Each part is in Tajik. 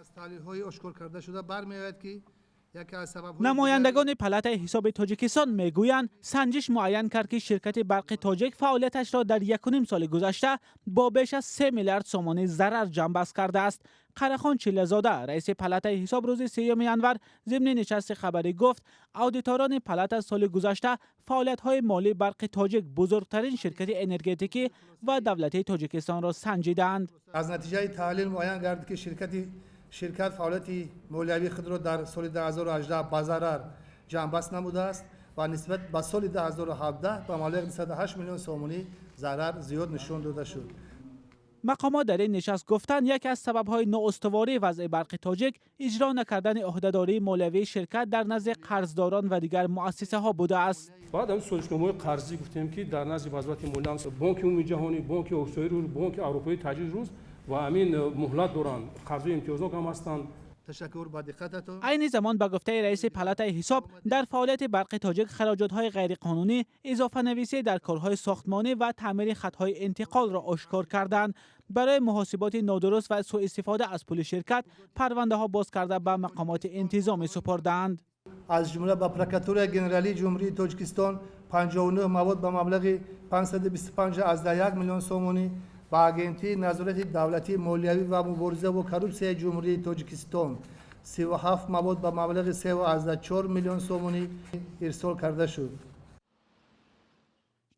Аз таҳлилҳои ошкор карда шуда бармеояд, ки яке аз сабабҳои Намояндагони Палатаи ҳисоби Тоҷикистон мегӯянд, санҷиш муайян кард, ки ширкати Барқи Тоҷик фаъолияташро дар 1,5 соли гузашта бо беш аз 3 миллиард сомонӣ зарар ҷамъбаст кардааст. Қарахон Чиллазода, раиси Палатаи ҳисоб, рӯзи 3 январ зимни нишасти хабарӣ гуфт, аудиторони палата соли гузашта фаъолиятҳои молии Барқи Тоҷик, бузургтарин ширкати энергетикӣ ва давлатии Тоҷикистонро санҷидаанд. Аз натиҷаи таҳлил муайян гардид, ки ширкат фаъолияти молиявии худро дар соли 2018 ба зарар ҷамъбаст намудааст ва нисбат ба соли 2017 ба маблағи 208 миллион сомонӣ зарар зиёд нишон дода шуд. Мақомот дар ин нишаст гуфтанд, яке аз сабабҳои ноустувории вазъи Барқи Тоҷик иҷро накардани ӯҳдадории молиявии ширкат дар назди қарздорон ва дигар муассисаҳо будааст. Баъд ҳамин созишномаҳои қарзӣ гуфтем, ки дар назди Вазорати молия, Бонки Умумии Ҷаҳонӣ, Бонки Осиёи Рушд, Бонки Аврупои Таҷдиди Рушд ва ҳамин муҳлат доранд, қарзҳои имтиёзнок ҳам ҳастанд. Ташаккур ба диққататон. Айни замон, ба гуфтаи раиси Палатаи ҳисоб, дар фаъолияти Барқи Тоҷик хароҷотҳои ғайриқонунӣ, изофанависӣ дар корҳои сохтмонӣ ва таъмири хатҳои интиқолро ошкор карданд. Барои муҳосиботи нодуруст ва сӯистифода аз пули ширкат парвандаҳо боз карда, ба мақомоти интизомӣ супурдаанд. Аз ҷумла ба Прокуратураи Генералии Ҷумҳурии Тоҷикистон 59 мавод ба маблағи 525,1 миллион сомонӣ, ба Агентии назорати давлатии молиявӣ ва мубориза бо коррупсияи Ҷумҳурии Тоҷикистон 37 мавод ба маблағи 3,4 миллион сомонӣ ирсол карда шуд.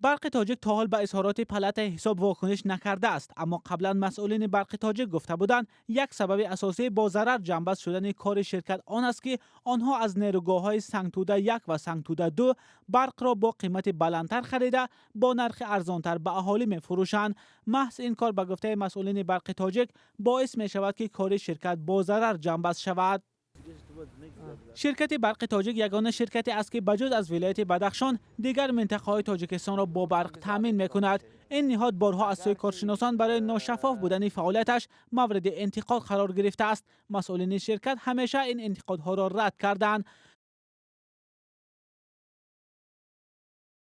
Барқи Тоҷик то ҳол ба изҳороти Палатаи ҳисоб вокуниш накардааст, аммо қаблан масъулини Барқи Тоҷик гуфта буданд, як сабаби асосии бо зарар ҷамъбаст шудани кори ширкат он аст, ки онҳо аз нерӯгоҳҳои Сангтуда 1 ва Сангтуда 2 барқро бо қимати баландтар харида, бо нархи арзонтар ба аҳолӣ мефурӯшанд. Маҳз ин кор, ба гуфтаи масъулини Барқи Тоҷик, боис мешавад, ки кори ширкат бо зарар ҷамъбаст шавад. Ширкати Барқи Тоҷик ягона ширкате аст, ки ба ҷуз аз вилояти Бадахшон дигар минтақаҳои Тоҷикистонро бо барқ таъмин мекунад. Ин ниҳод борҳо аз сӯи коршиносон барои ношаффоф будани фаъолияташ мавриди интиқод қарор гирифтааст. Масъулини ширкат ҳамеша ин интиқодҳоро рад карданд.